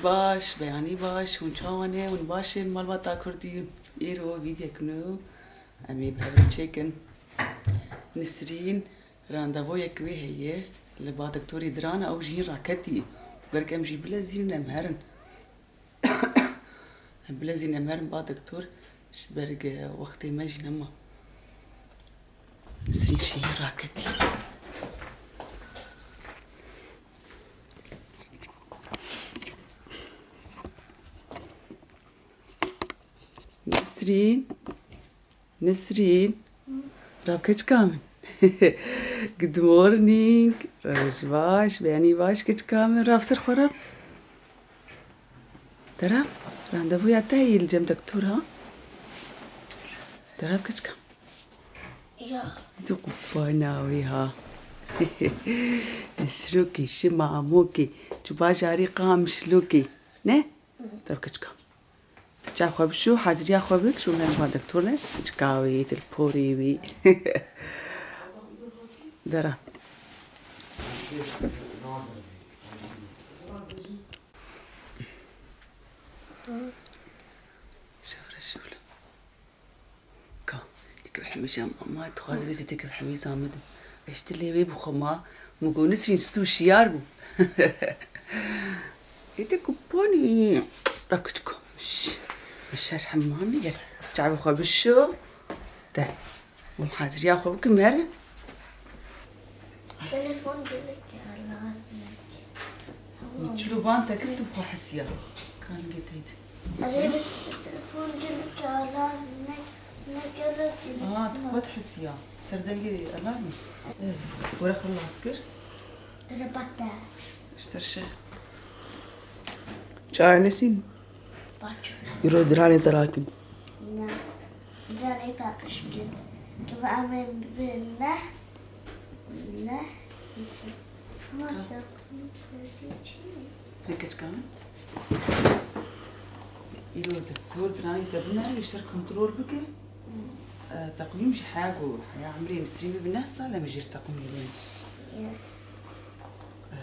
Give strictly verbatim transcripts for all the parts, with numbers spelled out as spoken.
Baş, beyanî baş, hûn çawa ne? Hûn baş in, malbata Kurdî? Îro vîdek nû em ê bi hev re çêkin. Nisrîn randevoyek wê heye li ba doktorê diran e, ew jî hîn raketî. Gerek em jî bilezînin, em herin. Em bilezînin, em herin ba doktor, ji ber ge wextê me jî nema. Nisrîn jî hîn raketî. Nisrîn. Nisrîn. Rav keçika min. Good morning. Roj baş, beyanî baş keçika min. Rav ser xwe rav. Te rav. Randevuya te heye li cem doktor ha? Te rav keçika. Ya. Tu qupana wî ha. Şilokê, şima amokê. Tu bajarî qamşilokê. Ne? Te rav keçika. Çav xwe bişo, haziriya xwe bik, şûn herin ba doktor ne, çika wî, til porê wî. Dera. Şevre şûl. Ka, dikî bi hemî jam ama, dixwaz vê zî dikî bi hemî zamin. Eşti lê wê bi xwe ma, min got Nisrîn çi şiyar bû. Êdî ku ponî. Rakçiko. Şş. Şer hemamî ger. Çavê xwe bişo. De. Hûn haziriya xwe bikin, herin. Telefon gelek alarm nek. Min çiloban te kir, tu xwe hisiya. Kanigê teyt. Erê, min telefon gelek alarm nek, ne gelek. Aa, tu xwe dihisiya. Ser dengê alarmê. Eh, were xilas kir. Rebate. Ji te re şe. Çawa Nesîn? Baş. Îro diranê te rakim. Ne. Diranê paqij bikin. Ki em ê bi neh, neh. Ama Ha. Teqwîm kurdî çi ye? Heke çika min? Îro doktor diranê te bine, ji te re kontrol bike. E, teqwîm jî heya ku, heya emrê Nisrîn bibe neh sal, em ê jê re teqwîm bidin. Yes. E.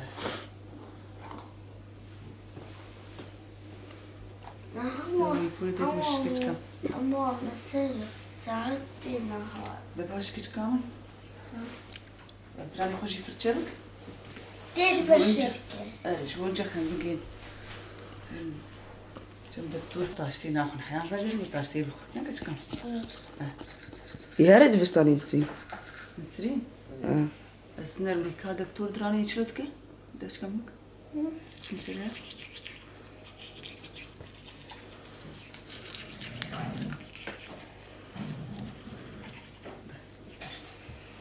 Aha, ama, Lê pûrê tê ama, dibe şikê çika. Ama mesela saet tê niha. Dibe şikê çika min? Ha. Diranê xwe jî firçe bik. Tê dibe şikê. Erê, ji bo nce xem bigên. Çim doktor taştê naxwin heyan verin, taştê bixwe. Ne keçika? Hı. Eh. Yare dibistanê Nisrîn. Nisrîn? Ha. Ez nerm ka doktor diranê çilo dike? Deşka min. Hı. Kimse de.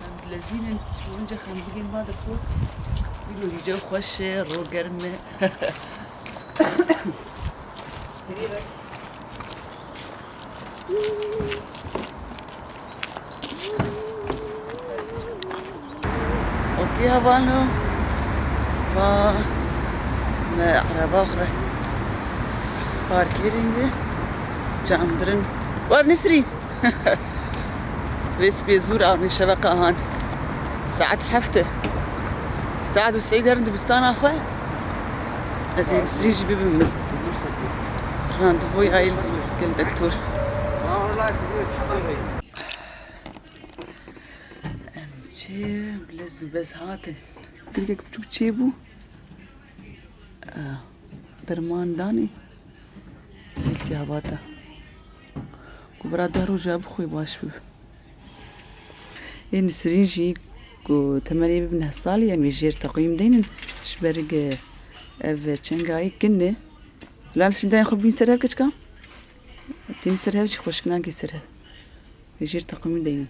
Em dilezînin, ji bo hince xem bigên ba dixwe. Îro hîce xweş e, ro germ e. Okey, hevalno. Va me ereba xwe spar kirin de. Cam dirin. War Nisrîn. Vê spê zûr a, vê şeveqa han. Saet heft e. Saet û sî derin dibistana xwe. Ez ê Nisrîn jî bibim min. Randevoya gel doktor. Em çê bi lez û bez hatin. Girgek biçûk çêbû. Eh, derman danê. Îltîhabata. Ku bira deh roja bixwe baş bibe. Ê Nisrîn jî ku temenê bibe neh salî, em ê jê re teqwîm deynin. Ji ber ge ev çengayî kin e. Lan şîndanê xwe bîn ser hev keçika. Tîn ser hev jî xweşik nake ser hev. Ê jê re teqwîm deynin.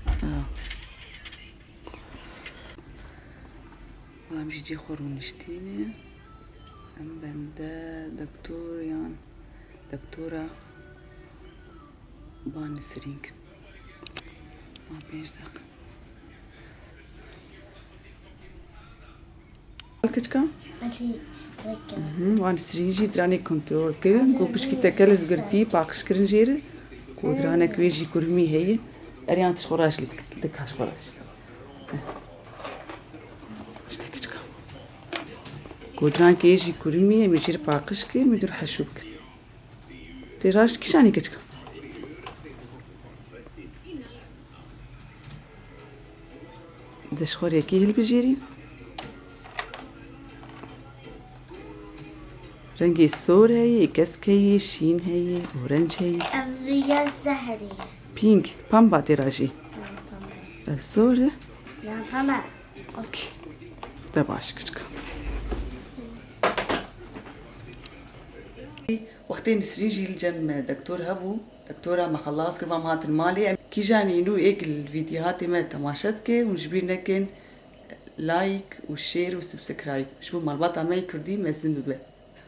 Ah. Em jî cê xwe rûniştîne. Em bende doktor yan doktora ba Nisrîn kin. Ma pênc deq. Keçika? Hı hı, wan Nisrîn jî diranê kontrol kirin. Ku pişkî tekel ez girtî, paqij kirin jê re. Ku diranek wê jî kurmî heye. Eriyan tişt xwe raş lîs dikaş xwe raş. İşte keçika. Godrankê jî kurmî, em ê jê re paqij kin, em ê dûr heşû bikin. Tê raşt kîjanî keçika? De ji xwe re yekî hilbijêrî. Rengê sor heye, kesk heye, şîn heye, orange heye. Ev ya zehrê ye. Pink, pemba tê ra jî. Pembe. Ev sor e. Ya pembe. Okey. De baş, kiçika. Wextê Nisrîn jî li cem doktor hebû, doktora me xelas kir, va me hatin malê. Em kîjanî nû êk li vîdyohatê me temaşe dike, hûn ji bîr nekin like û share û subscribe. Ji bo malbata me yê kurdî mezin bibe.